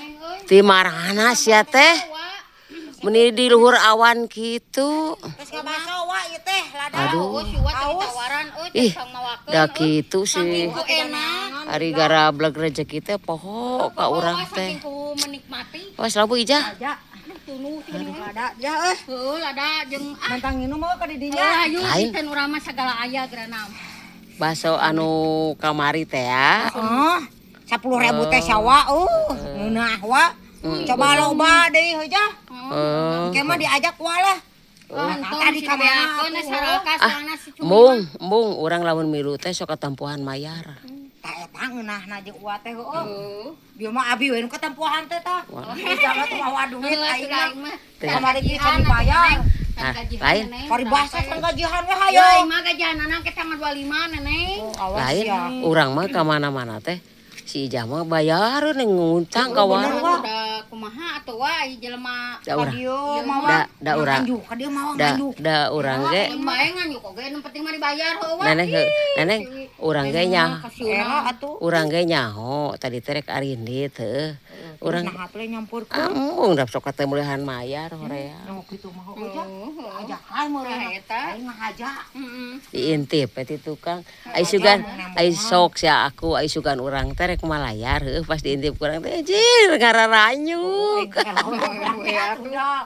aing euy. Ti marana sia teh? Meni di luhur awan kitu. Geus ngabaso wa ieu teh lada. Aduh. Oh, si Wa teh ditawaran euy Ih, teh mawakeun. da kitu sih. Saking ku enak. Ari garableg rezeki teh poho ka urang teh. Saking ku menikmati. Wah, labu Ijah. Ja, Aduh tunu tinu. lada ja euy. Heuh, lada jeung ah. Nantang nginum mah ka di dinya. Ayo Lain. teh urang mah sagala aya geranam. Baso anu kamari teh ya. Oh, 10.000 teh sawa ngeunah wa. Coba loba deui heuh ja. Oh. Engke mah diajak wa lah. Entong Tadi si ka mana beakeun saraka soalna si cumi. Embung, embung urang lamun milu teh sok katempuhan mayar. Tah eta ngeunahna jeung uwa teh heueuh. Bieu mah abi we nu katempuhan teh tah. Jangan tuh mawa duit aing mah. Kamari ge can dibayar. Nah, lain. Paribasa can gajihan we Hayo. hayo. Aing mah gajihanana ke tanggal 25 neneng. Oh, awas Lain ya. urang mah ka mana-mana teh si Ijah mah bayar ning ngutang ka warung. Udah kumaha atuh wa ieu jelema. Da urang. Ka dieu mawa. Da da urang. Nganjuk ka dieu mawa Da nganjuk. da urang ge Bae nganjuk oge nu penting mah dibayar heuh wa. neneng heuh, neneng urang ge nya Era atuh. urang ge nyaho tadi teh rek arindit heuh. Urang Nah atuh nyampurkeun. embung da sok katemulihan mayar horea. Nu kitu mah heueuh ja. Ajakan meureun. Eta. Aing ngahaja. Heeh. Diintip eta tukang. Ai sugan ai sok sia aku ai sugan urang teh rek malayar heuh pas diintip kurang teh anjir ngararanyuk.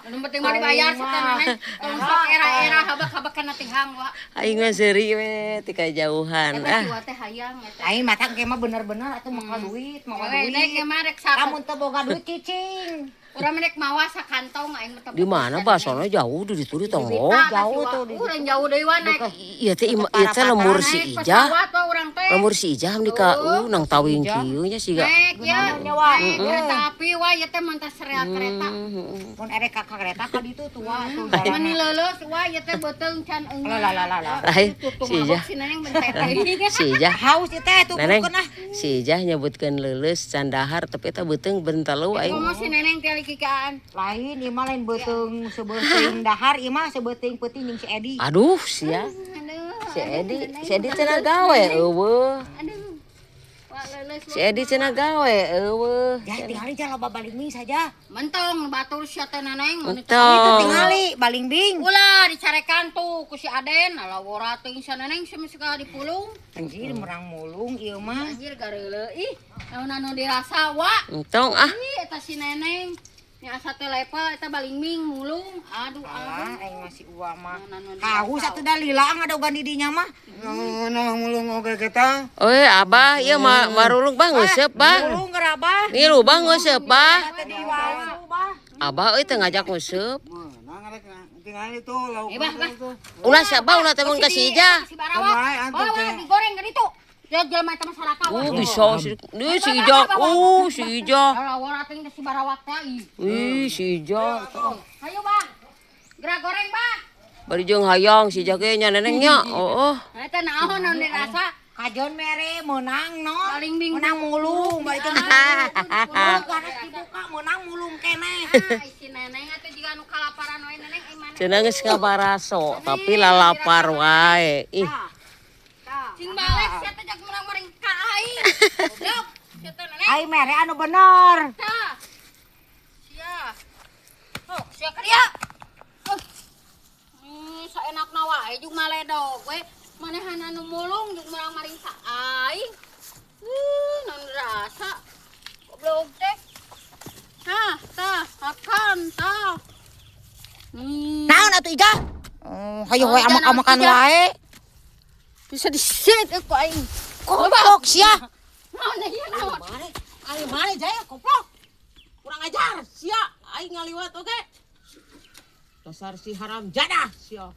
Nu penting mah dibayar sateh neneng. Tong sok era-era habak-habak kana tihang wa. Aing mah seuri we ti kajauhan Eta ah. si wa teh hayang eta. Aing mah teh mah bener-bener atuh mawa duit, mawa We duit. nek mah rek satu. Lamun teu boga duit cicing. Urang mah rek mawa sakantong aing mah. Di mana basona jauh di ditu di tonggo. Jauh tuh di Urang jauh deui wa naik. Ieu teh ieu teh lembur si Ijah. Pesawat wa urang teh. Lembur si Ijah di ka nang tawing kieu nya siga. Naik ya. Nyawa. Naik kereta api wa ieu teh mantas rea kereta. Mun erek ka kereta ka ditu tuh wa tuh Meni leuleus wa ieu teh beuteung can eungah. Lah lah lah lah. Lain si Ijah. Si neneng bentet. Si Ijah. Haus ieu teh tuh Neneng, bukeun ah. si Ijah nyebutkeun leuleus can dahar tapi eta beuteung bentelu aing. Komo si neneng teh kikaan. Lain ieu mah lain beuteung sebeuteung dahar ieu mah sebeuteung peuting jeung si Edi. Aduh sia. Aduh. Si Edi cenah gawe eueuh. Aduh. Wah leuleus. Si Edi cenah gawe eueuh. Ya tingali ja loba balingbing saja. Mentong batur sia teh neneng. Itu Entong. tingali balingbing. Ulah dicarekan tuh ku si Aden, ala wora teuing si neneng si segala dipulung. Anjir merang mulung ieu mah. Anjir gareuleuh ih, naon anu dirasa wa. Entong ah. Ih eta si neneng. Nya asa teh level eta balingming mulung. Aduh Alah aduh. aing masih uwa mah. Naon anu dirasa. Haus atuh da lila ngadogan di dinya mah. Nah, mulung oge kita. Oi abah ieu mah marulung bah ngeuseep bah. Mulung gerabah. Milu bah ngeuseep bah. Teh diwasu bah. Abah euy teu ngajak ngeuseep. Nah, ngarek tingali tuh lauk. Eh bah bah. Ulah sia bah ulah teh mun ka si Ijah. Si Barawak. Kumaha, antuk Wah, wah, teh. digoreng ka ditu. Ya jelema eta mah saraka wa. Bisa si Ih, si Ijah. Si Ijah. Ala wora teuing si Barawak teh ih. Ih, si Ijah. Hayu bah. Gerak goreng bah. Bari jeung hayang si Ijah ge nya neneng nya. Oh. Nah, eta naon anu dirasa? Kajon mere meunang no. Balingbing. Meunang mulung bari teh. Mulung ganas dibuka meunang mulung keneh. Ah, si neneng atuh jiga anu kalaparan wae neneng eh mana. Cenah geus ngabaraso tapi lalapar wae. Ih, Cing balik sia teh jak murang maring ka aing. Goblok. Sia teh neneng. Aing mere anu bener. Tah. Sia. Oh, sia ka dieu. Oh. Saenakna wae jeung maledog we. Manehan anu mulung jeung murang maring ka aing. Naon rasa. Goblok teh. Tah, tah, makan tah. Naon atuh Ijah? Oh, hayo we amak-amakan wae. Bisa disit ku aing. Koplok sia. Naon ieu naon? Ayo mana jaya koplok. Kurang ajar sia aing ngaliwat oge. Dasar si haram jadah sia.